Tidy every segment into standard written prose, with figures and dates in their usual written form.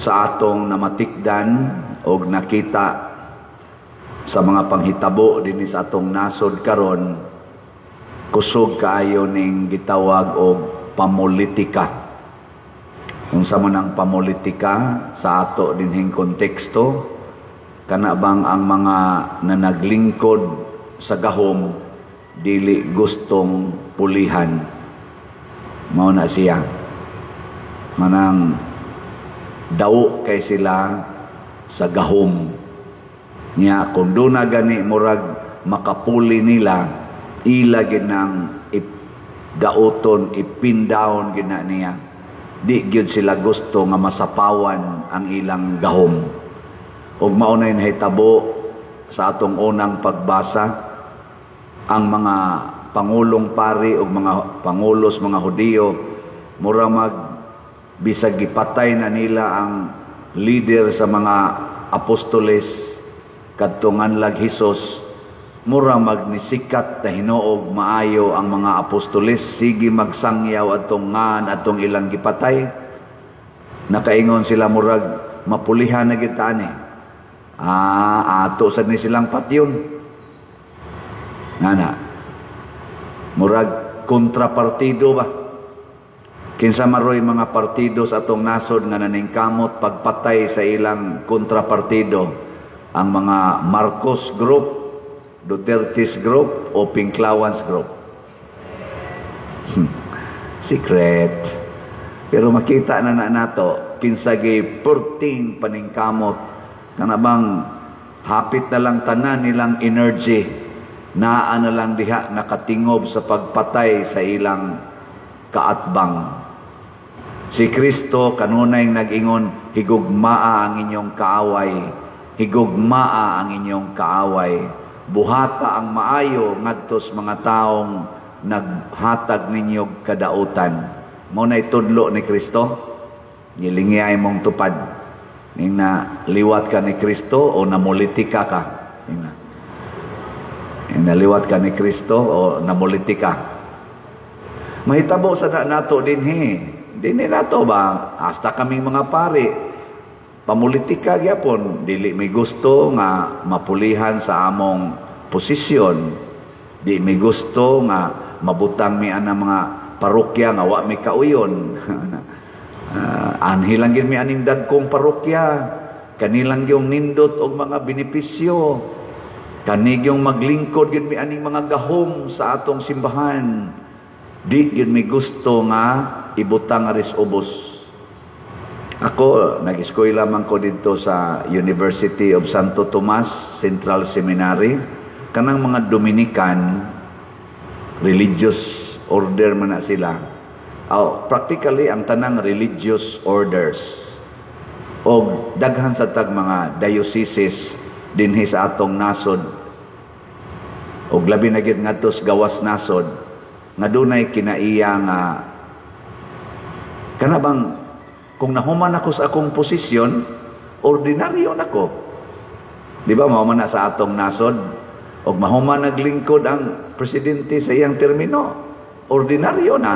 Sa atong namatikdan og nakita sa mga panghitabo dinhi sa atong nasod karon, kusog kaayo ning gitawag og pamulitika. Unsa man ang pamulitika sa ato dinhing konteksto? Kana bang ang mga nanaglingkod sa gahom dili gustong pulihan. Mao na siya. Manang daw kay sila sa gahom. Nya kung duna gani murag makapuli nila, ila gid nang dauton, ipin down gid na niya. Di gyud sila gusto nga masapawan ang ilang gahom. Ug mao na nahitabo sa atong unang pagbasa, ang mga pangulong pari ug mga pangulos mga Hudiyo, mura mag bisag gipatay na nila ang leader sa mga apostoles kadto nganlag Hesus, mura magnisikat na hinuog maayo ang mga apostoles, sige magsangyaw atong ngan atong ilang gipatay. Nakaingon sila, murag mapulihan na kita ani, ato sad ni silang patyon. Ngana murag kontrapartido ba? Kinsa maroy mga partido sa atong nasod nga naningkamot pagpatay sa ilang kontrapartido? Ang mga Marcos Group, Duterte's Group o Pinklawans Group? Secret. Pero makita na na nato kinsa gi perting paningkamot, kana bang hapit na lang tanan nilang energy naa na lang diha nakatingob sa pagpatay sa ilang kaatbang. Si Kristo kanunay nag-ingon, "Higugmaa ang inyong kaaway, higugmaa ang inyong kaaway. Buhata ang maayo ngadto sa mga taong naghatag ninyo kadautan." Mao na itudlo ni Kristo. Gilingiyay mong tupad. Ning na liwat ka ni Kristo o namulitika ka. Ning naliwat ka ni Kristo o namulitika. Mahitabo sa na nato dinhi. Dinhi nato ba? Hasta kaming mga pari, pamulitika gyapon, dili may gusto nga mapulihan sa among posisyon. Di may gusto nga mabutang mi ana mga parokya nga wa mi kauyon. Anhi lang gyud mi aning dagkong parokya. Kanilang yung nindot og mga benepisyo. Kani gyung maglingkod gyud mi aning mga gahom sa atong simbahan. Di gyud mi gusto nga ibutang aris ubos. Ako, nag-eskwela man ko dito sa University of Santo Tomas Central Seminary. Kanang mga Dominican, religious order man na sila. Oh, practically, ang tanang religious orders. O daghan sa tag mga dioceses dinhi sa atong nasod. Og labi na gyud ngadto sa gawas nasod nga dunay kinaiya nga kana bang kung nahuman ako sa akong posisyon, ordinaryo na ko. Di ba, mahuman na sa atong nasod, og mahuman naglingkod ang presidente sa iyang termino, ordinaryo na.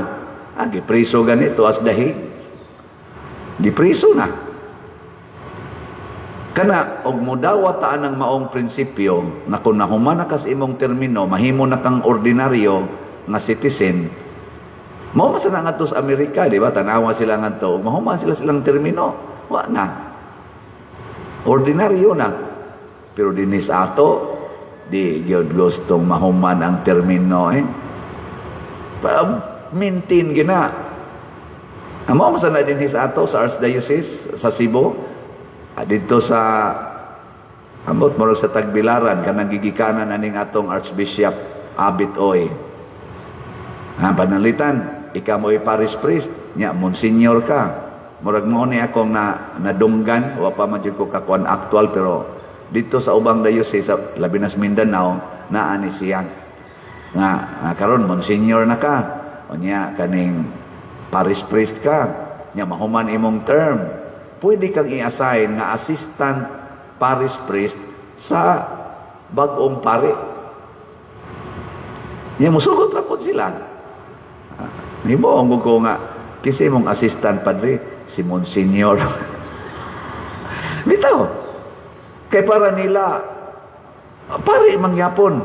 Ah, gipriso ganito as dahig. Gipriso na. Kana, og modawat ta ang maong prinsipyo, na kung nahuman na kas imong termino, mahimo na kang ordinaryo nga citizen. Mao man sa ngadto sa Amerika, di ba? Tanawa sila ngadto, mahuman sila silang termino, wa na. Ordinaryo na. Pero dinis ato, di gyud gustong mahuman ang termino eh. Pa, maintain gina. Amo man sa na dinhi sa ato sa Archdiocese sa Cebu, didto sa ambot murag sa Tagbilaran, kanang gigikanan aning atong Archbishop Abit Oy. Ha, panalitan, ikaw mo parish priest, nya monsignor ka. Murag mo ni akong na nadunggan, wa pa man jud ko kakuan actual, pero dito sa ubang diocese sa labi na sa Mindanao naa ni siya. Nga karon monsignor na ka. Unya kaning parish priest ka, nya mahuman imong term. Pwede kang i-assign nga assistant parish priest sa bag-ong pari. Nya musugot ra pod sila. Nibuong ko nga, kasi mong assistant padre, si Monsignor. Bitaw. Kay para nila, pari mangyapon.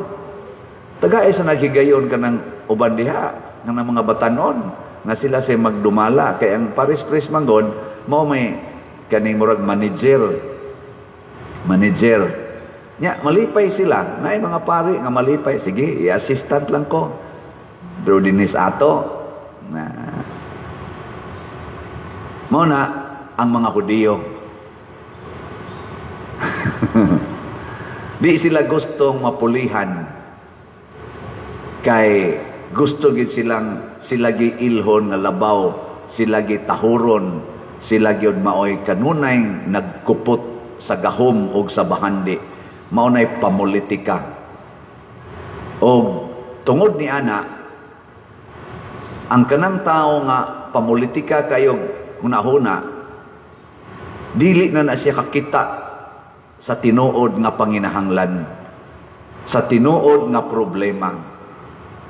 Tagae sa naghigayon kanang uban diha, nga mga batanon, nga sila say magdumala. Kay ang parish priest manggod, mao may kaning murag manager. Manager. Nya, malipay sila. Naay mga pari nga malipay. Sige, i-assistant lang ko. Pero dinis ato, na mao na ang mga Hudiyo. Di sila gustong mapulihan kay gusto gid silang sila gi ilhon nga labaw, sila gi tahuron, sila gyud maoy kanunay nagkupot sa gahom og sa bahandi. Mao nay pamulitika. Og tungod ni ana, ang kanang tao nga pamulitika kayo hunahuna, dili na na siya kakita sa tinuod nga panginahanglan, sa tinuod nga problema.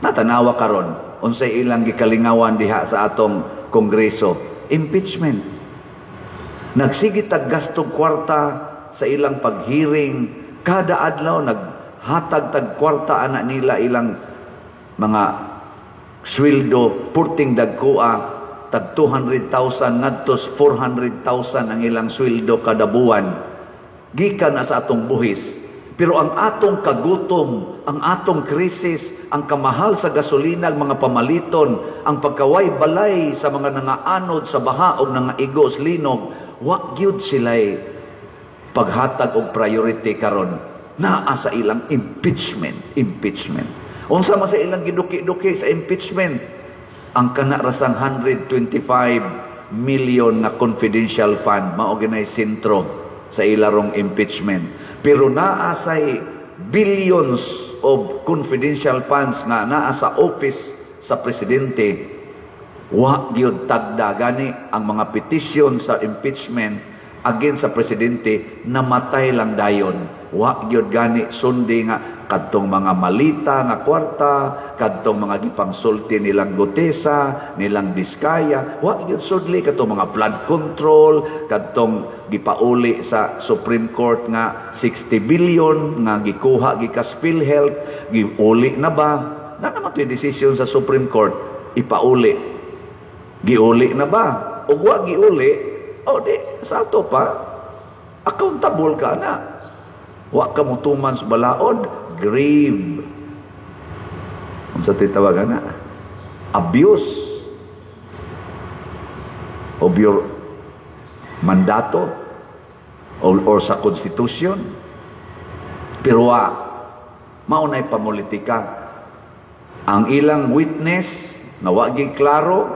Natanawa karon unsay ilang gikalingawan diha sa atong kongreso, impeachment. Nagsige tag gastog kwarta sa ilang paghearing, kada adlaw naghatag tag kwarta ana nila ilang mga sweldo purting dagkoa, tag 200,000 ngadto 400,000 ang ilang sweldo kada buwan gikan na sa atong buhis. Pero ang atong kagutom, ang atong krisis, ang kamahal sa gasolina, ang mga pamaliton, ang pagkaway balay sa mga nangaanod sa baha o nangaigo sa linog, wa gyud sila'y paghatag og priority karon. Naa sa ilang impeachment, impeachment. Unsa man sa ilang giduki-duki sa impeachment? Ang kana rasang 125 million nga confidential fund mao ginay sentro sa ilarong impeachment. Pero naa say billions of confidential funds nga naa sa office sa presidente, wa gyud tagda. Gani ang mga petisyon sa impeachment against sa presidente namatay lang dayon. Wa gyud gani sundi nga kadtong mga malita nga kwarta, kadtong mga gipangsulti nilang Guteza, nilang Diskaya, wa gyud sudli kadtong mga flood control, kadtong gipauli sa Supreme Court nga 60 billion nga gikuha gikas PhilHealth, giuli na ba? Na naman to'y decision sa Supreme Court, ipauli. Giuli na ba? O wa giuli, o di, sa ato pa, accountable ka na. Wa ka mo tuman sa balaod, grave. Unsa titawagan na? Abuse of your mandato or sa constitution. Pero wa, maunay pamulitika. Ang ilang witness na wa gi klaro,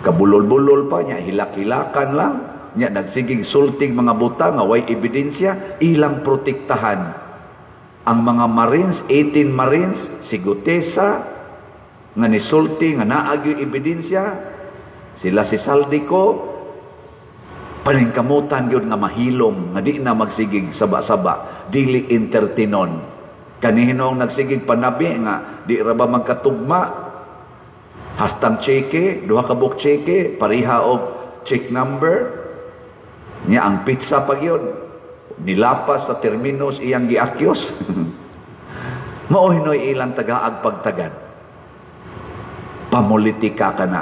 kabulol-bulol pa niya, hilak-hilakan lang niya, nagsigig sulting mga butang nga way ebidensya, ilang protektahan. Ang mga Marines, 18 Marines, si Guteza, nga nisulti, nga naagyo ebidensya, sila si Zaldy Co, paningkamutan yun nga mahilom, nga di na magsigig saba-saba, dili entertainon. Kanihinong nagsigig panabi nga, di ra ba magkatugma, hastang cheque, duha ka buok cheque, pareha og check number, niya ang pizza pag yun, nilapas sa terminos iyang giakyos. Mao hinoy ilang tagaag pagtagad. Pamulitika ka na.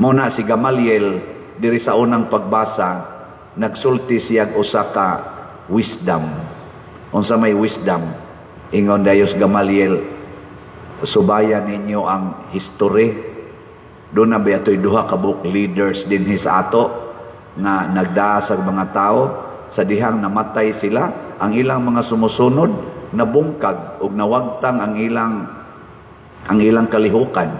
Mao na si Gamaliel, diri sa unang pagbasa, nagsulti siyag usa ka wisdom. Unsa may wisdom? Ingon dayos Gamaliel, subayan ninyo ang history. Doon na ba ito'y duha ka buok leaders dinhi sa ato nga nagdaas ang mga tao sa dihang namatay sila, ang ilang mga sumusunod nabungkag og nawagtang ang ilang kalihukan.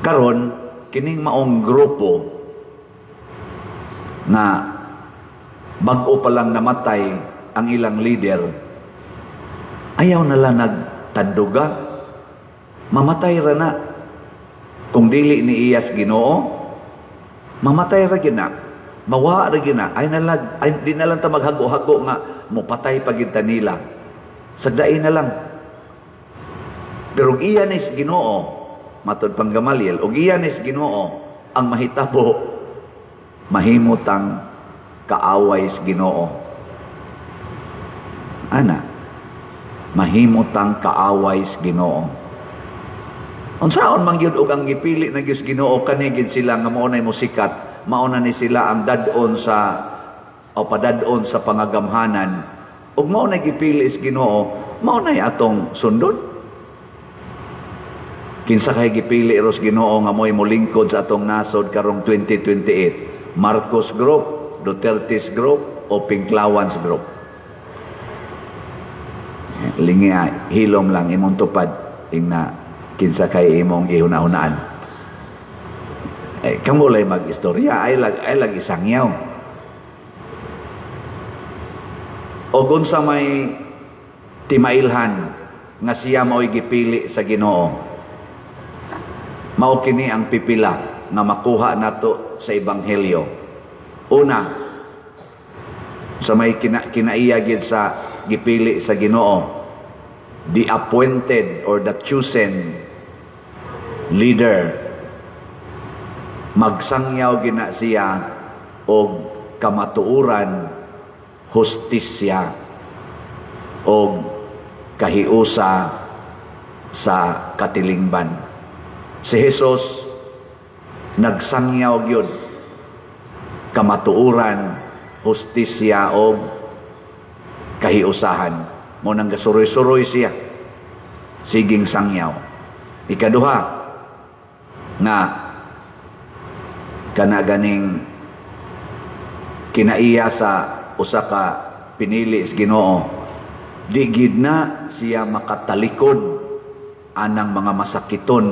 Karon kining maong grupo na bag-o pa lang namatay ang ilang leader, ayaw na lang nagtanduga, mamatay ra na. Kung dili ni Iyas Ginoo, mamatay ra gyud na. Mawa ra gyud na. Ay na lang, ay, di na lang ta maghago-hago nga mopatay pa gyud ta nila. Sagdain na lang. Pero og iya nis Ginoo, matod pang Gamaliel, og iya nis Ginoo ang mahitabo, mahimutang kaaway sa Ginoo. Ana, mahimo tang kaaway sa Ginoo. Unsaon man gyud og ang gipili na gyud Ginoo kani gid sila nga mao nay musikat, mao na ni sila ang dad-on sa o padad-on sa pangagamhanan, ug mao nay gipili sa Ginoo, mao nay atong sundon. Kinsa kay gipili ros Ginoo nga mo'y molingkod sa atong nasod karong 2028? Marcos Group, Duterte's Group o Pinklawans Group? Lingi, hilom lang imong tupad ingna kinsa kay imong ihuna-hunaan. Eh, kamo lay mag-istorya, ay lag isangyaw. O unsa may timailhan nga siya mao'y gipili sa Ginoo. Mao kini ang pipila nga makuha nato sa ebanghelyo. Una, sa may kinaiya gid sa gipili sa Ginoo, the appointed or the chosen leader, magsangyaw gina siya og kamatuoran, hustisya og kahiusa sa katilingban. Si Jesus nagsangyaw gyud kamatuoran, hustisya og kahiusahan. Mo nang gasuroy-suroy siya siging sangyaw. Ikaduha nga kana ganing kinaiya sa usa ka pinili sa Ginoo, di gid na siya makatalikod anang mga masakiton.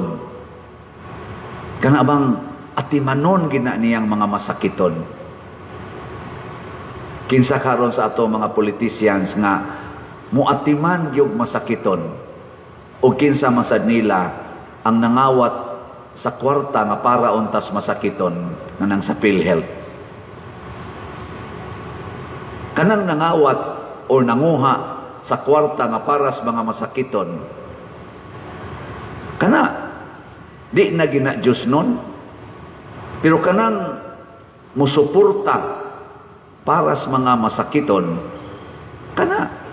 Kana bang atimanon gina niyang mga masakiton. Kinsa karon sa ato mga politicians nga muatiman gyud masakiton, o kinsa masad nila ang nangawat sa kwarta nga para untas masakiton nga nang sa PhilHealth? Kanang nangawat o nanguha sa kwarta nga para sa mga masakiton, kana di na gina Diyos nun. Pero kanang musuporta para sa mga masakiton, kana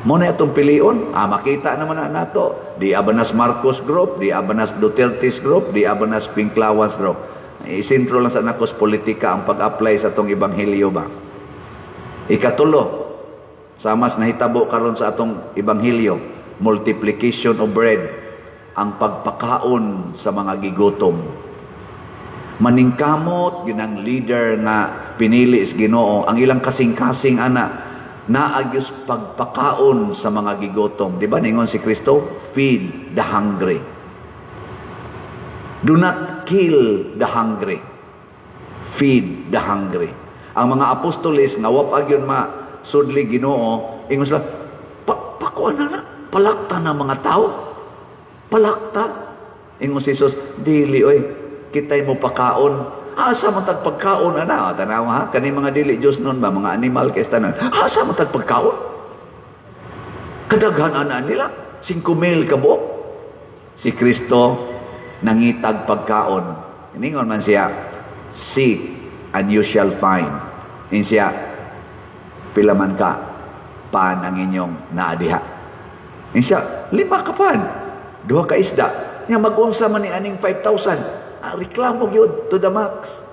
mo na itong pilion. Makita naman na nato, di abanas Marcos Group, di abanas Duterte's Group, di abanas Pinklawas Group. Isintro lang sa nakos politika ang pag-apply sa atong ebanghelyo ba. Ikatulo, samas nahitabo karon sa atong ebanghelyo, multiplication of bread, ang pagpakaon sa mga gigutom. Maningkamot ginang leader nga pinili sa Ginoo, ang ilang kasing-kasing ana naagyos pagpakaon sa mga gigutom. Di ba ningon si Kristo, "Feed the hungry. Do not kill the hungry. Feed the hungry." Ang mga apostoles nga wa pa gyud masudli Ginoo, ingon sila, "Pakuan na na, palakta na mga tao. Palakta." Ingon si Jesus, "Dili oy, kitay mo pakaon." Asa man tag pagkaon ana? Tanaw ha, kani mga dili Dios nun ba, mga animal kay tanan. Asa man tag pagkaon? Kadaghan ana nila, 5,000 ka buok. Si Kristo nangitag pagkaon. Iningon man siya, "Seek and you shall find." In siya, "Pila man ka pan ang inyong naadiha?" In siya, "5 ka pan, 2 ka isda." Nya mag-unsa man ni aning 5,000? Reklamo gyud to the max.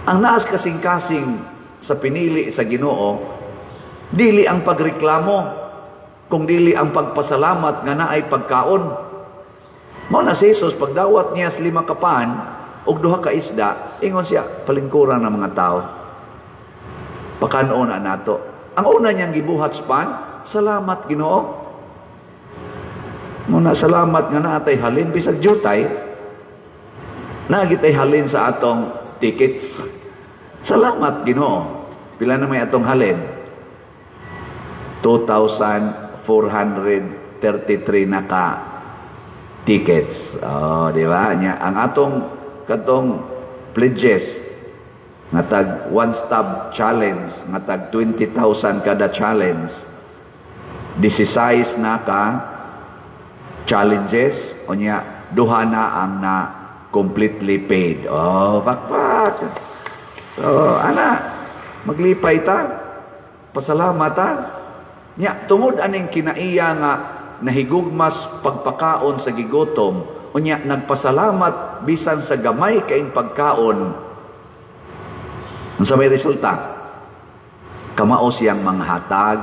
Ang naas kasing-kasing sa pinili sa Ginoo, dili ang pagreklamo, kung dili ang pagpasalamat nga naay pagkaon. Mao na si Jesus, pagdawat niya sa 5 ka pan ug 2 ka isda, ingon siya, "Palingkuran ng mga tao. Pakanon na nato." Ang una niyang gibuhat sa pan, "Salamat, Ginoo." Muna salamat nga naatay halin bisag jutay. Nagitay halin sa atong tickets. Salamat, Ginoo. Pila na may atong halin? 2,433 na ka tickets. Oh, di ba? Nya, ang atong katong pledges nga tag one stop challenge, nga tag 20,000 kada challenge, 16 na ka challenges, unya duha na ang na completely paid. Oh, pakpak. So, ana, maglipay ta. Pasalamat ta. Nya, tungod aning kinaiya nga nahigugmas pagpakaon sa gigutom, unya nagpasalamat bisan sa gamay kaing pagkaon. Unsa may resulta? Kamao siyang manghatag.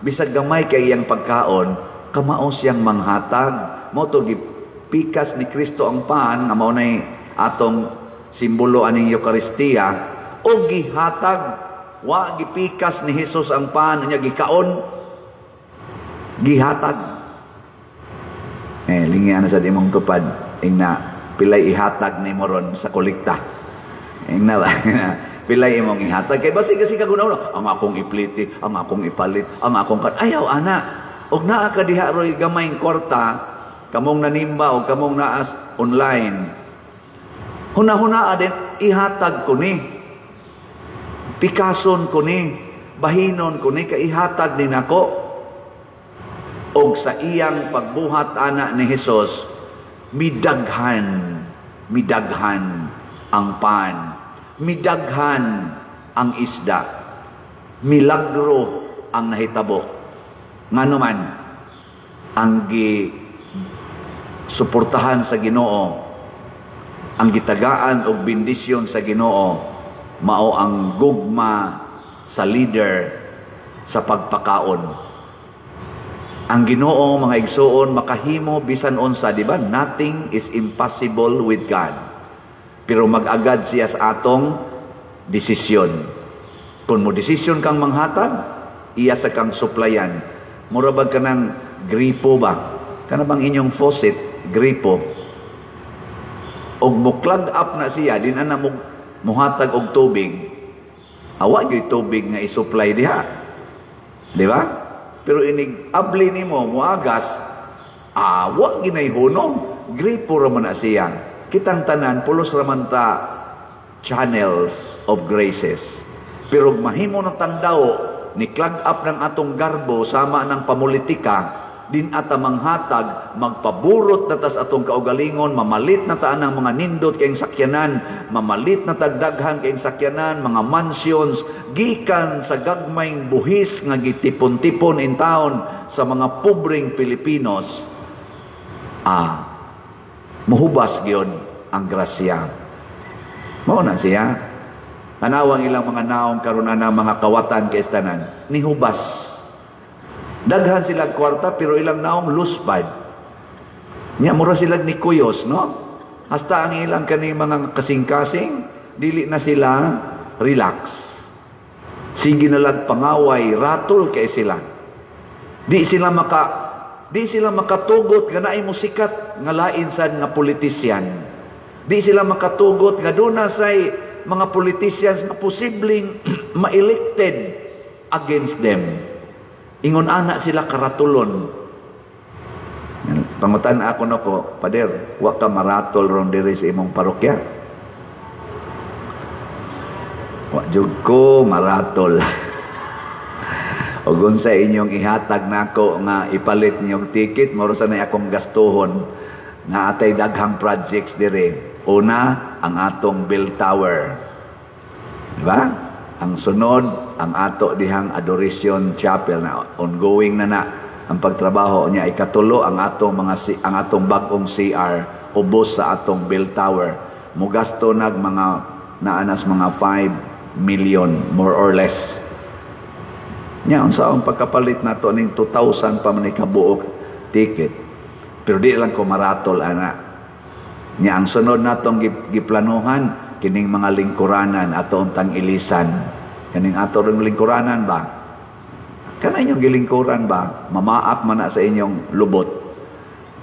Bisag gamay kay iyang pagkaon, kamao siyang manghatag. Mao to gipikas ni Kristo ang pan nga mao nay atong simbolo aning Eukaristiya o gihatag. Wa gipikas ni Hesus ang pan nya gikaon, gihatag. Eh, lingi ana sa imong tupad, ingna pilay ihatag nimo ron sa kolekta. Ingna ba? Pilay imong ihatag kay basi kasi kaguna ang akong ipliti, ang akong ipalit, ang akong kan. Ayaw ana. Og naa ka diha roy gamayng kwarta, kamong nanimba o kamong naas online. Huna-huna din ihatag ko ni. Pikason ko ni, bahinon ko ni kay ihatag ni nako. Og sa iyang pagbuhat ana ni Hesus, midaghan, midaghan ang pan, midaghan ang isda. Milagro ang nahitabo. Ngano man ang gi suportahan sa Ginoo, ang gitagaan og bendisyon sa Ginoo, mao ang gugma sa leader sa pagpakaon. Ang Ginoo, mga igsuon, makahimo bisan unsa, di ba? Nothing is impossible with God. Pero mag-agad siya sa atong desisyon. Kung mo desisyon kang manghatag, iya sa kang suplayan. Mura ba ka ng gripo ba? Kana bang inyong faucet, gripo? Og mo clog up na siya, di na na mo muhatag og tubig. Awa gyud tubig nga i-supply diha. Di ba? Pero inig abli nimo muagas, awa ginay hunong, gripo ra man na siya. Kitang tanan pulos ra man ta channels of graces. Pero mahimo ng tandao ni clog up ng atong garbo sama ng pamulitika, din ata manghatag, magpaburot na tas atong kaugalingon, mamalit na taan ang mga nindot kayong sakyanan, mamalit na tagdaghan kayong sakyanan, mga mansions, gikan sa gagmayng buhis nga gitipon-tipon in town sa mga pobreng Pilipinos, muhubas gyud ang grasya. Mao na siya. Tanawang ilang mga naong karon na mga kawatan kay tanan, nihubas. Daghan sila kwarta pero ilang naong luspad. Nya mura sila ni kuyos, no? Hasta ang ilang kani mga kasing-kasing, dili na sila relax. Sige na lang pangaway, ratol kay sila. Di sila makatugot nga naay musikat nga lain sad nga politisyan. Di sila makatugot nga duna say mga politicians nga posibleng ma-elected against them. Ingon ana sila karatulon. Pangutan ako nako, "Pader, wa ka maratol ron diri sa imong parokya?" "Wa jud ko maratol." "Ug unsa inyong ihatag nako nga ipalit ninyong ticket, moro sa nay akong gastuhon na atay daghang projects diri. Una, ang atong bell tower. Di ba? Ang sunod, ang ato dihang Adoration Chapel na ongoing na na ang pagtrabaho niya. Ikatulo, ang atong mga ang atong bag-ong CR ubos sa atong bell tower. Mugasto nag mga naanas mga 5 million more or less. Nya unsa ang pagkapalit nato ning 2,000 pa man ni kabuok ticket?" Pero di lang ko maratol ana. Nya ang sunod natong giplanuhan kining mga lingkuranan ato untang ilisan. Kaning ato ring lingkuranan ba? Kana inyong gilingkuran ba? Mamaak man na sa inyong lubot.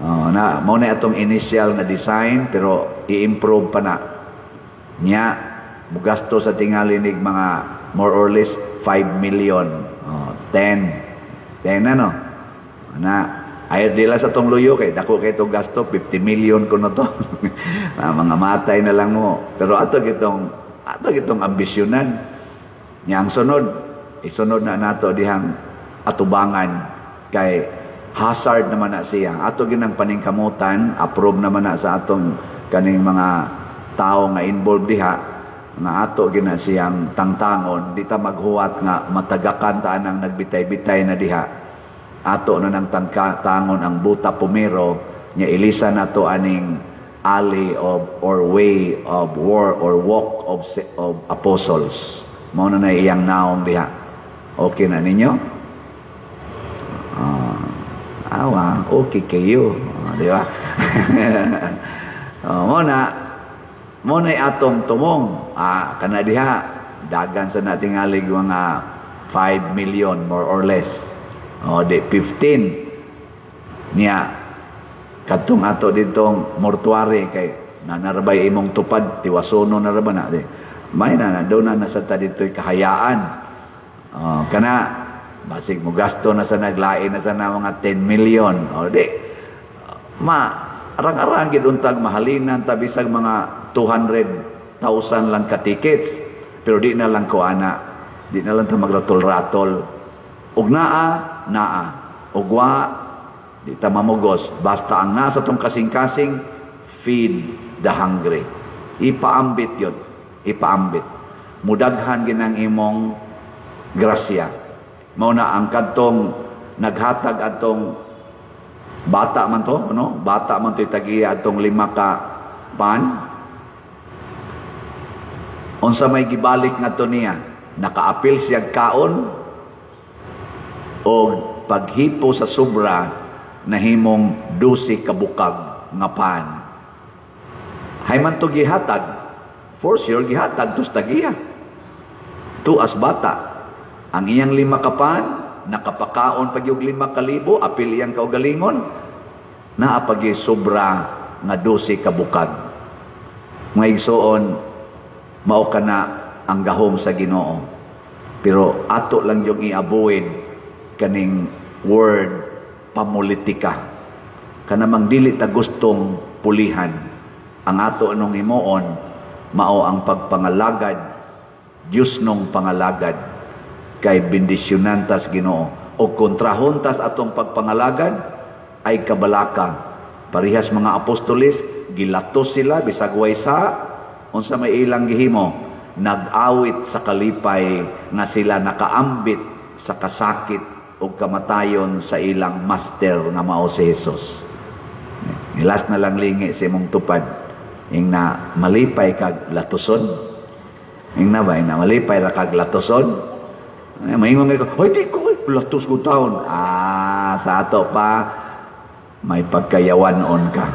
Oh, na mao na atong initial na design pero i-improve pa na. Nya mugasto sa tingali nig mga more or less 5 million. Oh, 10. 10 na no. Na ay dila sa tong luyo kay dako kay itong gasto, 50 million kuno to. Ah, mga matay na lang mo. Pero ato gitong ambisyonan. Nya ang sunod, isunod na nato dihang atubangan kay hazard naman na siya. Ato ginang paningkamutan, approve naman na sa atong kaning mga tao nga involved diha. nga ato gina siyang tangtangon. Di ta maghuwat nga matagakan ta anang nagbitay-bitay na diha. Ato na nang tangtangon ang buta pumero nya, ilisan nato aning alley of or way of war or walk of apostles. Mao na na iyang naong diha. Okay na ninyo? Awa, okay kayo. Di ba? Mo na atong tumong. Kana diha dagan sa natingalig mga 5 million more or less. O di 15 niya kadtong ato ditong mortuary, kay nanarbay imong tupad, tiwasono na ra ba na di may na na na sa ta dito'y kahayaan. Oh, kana basig mo gasto na sa naglain na sa na mga 10 million. O di ma arang-arang gid untag mahalinan ta bisag mga 200,000 lang ka tickets, pero di na lang ko ana, di na lang ta magratol-ratol ug naa naa ug wa, di ta mamugos, basta ang nasa tong kasing-kasing, feed the hungry. Ipaambit yun, ipaambit, mudaghan ginang imong grasya. Mao na ang kadtong naghatag atong bata man to, no, bata man to, tagiya atong lima ka pan, unsa may gibalik ngadto niya? Nakaapil siya kaon o paghipo sa sobra, nahimong 12 ka bukag nga pan. Hay man to gihatag, for sure gihatag to sa tagiya. Tuas bata. Ang iyang lima ka pan, nakapakaon pag yung 5,000, apil iyang kaugalingon, naa pag sobra nga 12 ka bukag. Mga igsoon, mao kana ang gahom sa Ginoo. Pero ato lang yung i-avoid kaning word pamulitika. Kanamang dili ta gustong pulihan. Ang ato anong himuon, mao ang pagpangalagad, Diyos nung pangalagad, kay bendisyonan tas Ginoo. O kontrahon tas atong pagpangalagad, ay kabalaka. Parihas mga apostoles, gilatos sila, bisag way sa, unsa may ilang gihimo, nag-awit sa kalipay nga sila nakaambit sa kasakit o kamatayon sa ilang master nga mao si Jesus. Ilas na lang lingi sa imong tupad. Ing na malipay kag latuson. Ing na ba? Ing na malipay ra kag latuson. Ay, maingon ko, "Ay, di ko, ay, latos ko taon." Sa ato pa, may pagkayawan-on ka.